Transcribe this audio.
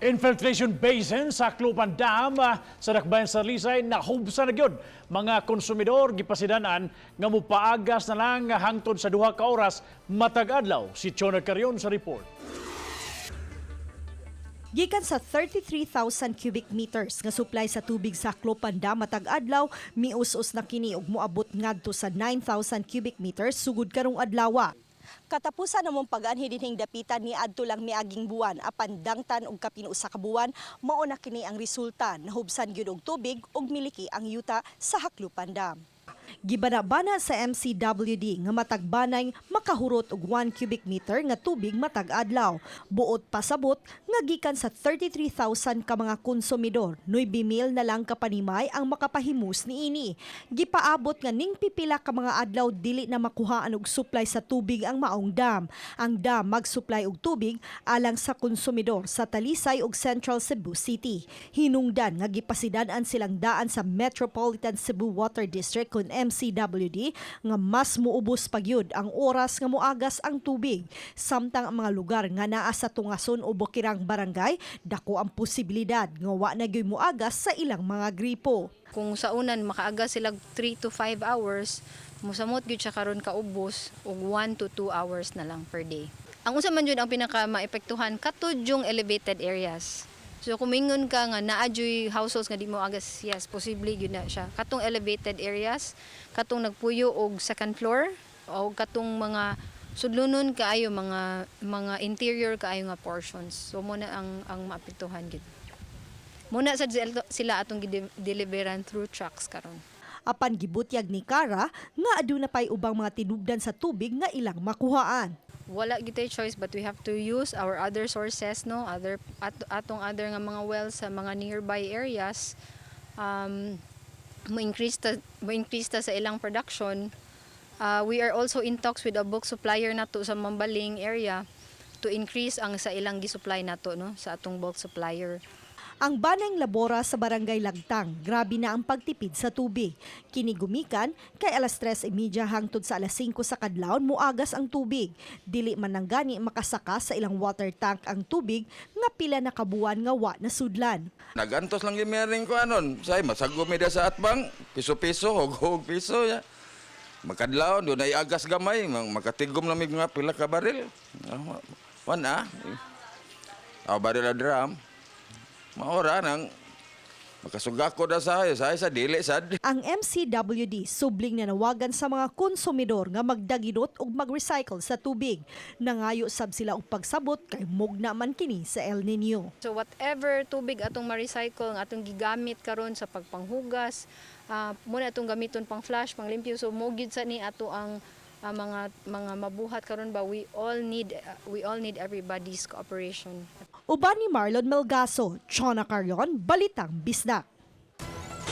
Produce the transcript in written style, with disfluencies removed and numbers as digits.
Infiltration basin sa Jaclupan Dam sa Dakbayan sa Talisay nahubsa na gyud. Mga konsumidor gipasidanan nga mupaagas na lang hangtod sa 2 ka oras matag adlaw. Si Chona Carion sa report. Gikan sa 33,000 cubic meters nga supply sa tubig sa Jaclupan Dam matag adlaw, mius-us na kini og moabot ngadto sa 9,000 cubic meters sugod karong adlawa. Katapusan namong pag-anhi dinhing dapitan ni adto lang miaging buwan, apan dangtan og kapin 1 ka buwan, mao na kini ang resulta. Nahubsan gyud og tubig ug miliki ang yuta sa Jaclupan Dam. Gibana-bana sa MCWD nga matag banay makahurot og 1 cubic meter nga tubig matag adlaw. Buot pasabot nga gikan sa 33,000 ka mga konsumidor, 9,000 na lang ka panimay ang makapahimus niini. Gipaabot nga ning pipila ka mga adlaw dili na makuhaan og supply sa tubig ang maong dam. Ang dam mag-supply og tubig alang sa konsumidor sa Talisay ug Central Cebu City. Hinungdan nga gipasidan-an silang daan sa Metropolitan Cebu Water District kon MCWD nga mas muubos pagyud ang oras nga moagas ang tubig. Samtang ang mga lugar nga naa sa tungason o bukirang barangay, dako ang posibilidad nga wa na gyud moagas sa ilang mga gripo. Kung sa unan makaaga sila 3 to 5 hours, musamot gyud siya karon kaubos og 1 to 2 hours na lang per day. Ang usa man jud ang pinaka maepektuhan kato yung elevated areas. So kung mingon ka nga naa juy households nga di mo agas, yes, posible gyud na siya. Katong elevated areas, katong nagpuyo og second floor o katong mga sudlonon kaayo, mga interior kaayo nga portions. So mo na ang maapektuhan gyud. Muna sa sila atong gideliveran through trucks karon. Apan gibutyag ni Cara nga aduna pay ubang mga tinubdan sa tubig nga ilang makuhaan. Wala gyud choice but we have to use our other sources, no, other atong other nga mga wells sa mga nearby areas, mo increase ta sa ilang production. We are also in talks with a bulk supplier nato sa Mambaling area to increase ang sa ilang gi-supply nato, no, sa atong bulk supplier. Ang Baneng Labora sa Barangay Lagtang, grabe na ang pagtipid sa tubig. Kini gumikan kay alas 3:30 hangtod sa alas 5 sa kadlawon muagas ang tubig. Dili man nang gani makasaka sa ilang water tank ang tubig nga pila na kabuan nga wa nasudlan. Nagantos lang yung meron ko anon. Say, masago mi da sa atbang. Piso-piso, hog-hog piso. Ya. Makadlaw, doon ay agas gamay. Makatigom lang mig nga pila ka baril. Wan ah. Ah, baril a drum. Maora nang makasugako da sa sa dili sad. Ang MCWD subling nanawagan sa mga konsumidor nga magdagidot ug mag-recycle sa tubig. Nangayo sab sila og pagsabot kay mugna man kini sa El Nino. So whatever tubig atong ma-recycle nga atong gigamit karon sa pagpanghugas, muna atong gamiton pang flush, pang limpyo. So mo gyud sa ni ato ang mga mabuhat karon ba, we all need everybody's cooperation. Uban ni Marlon Melgaso, Chona Carion, Balitang Bisdak.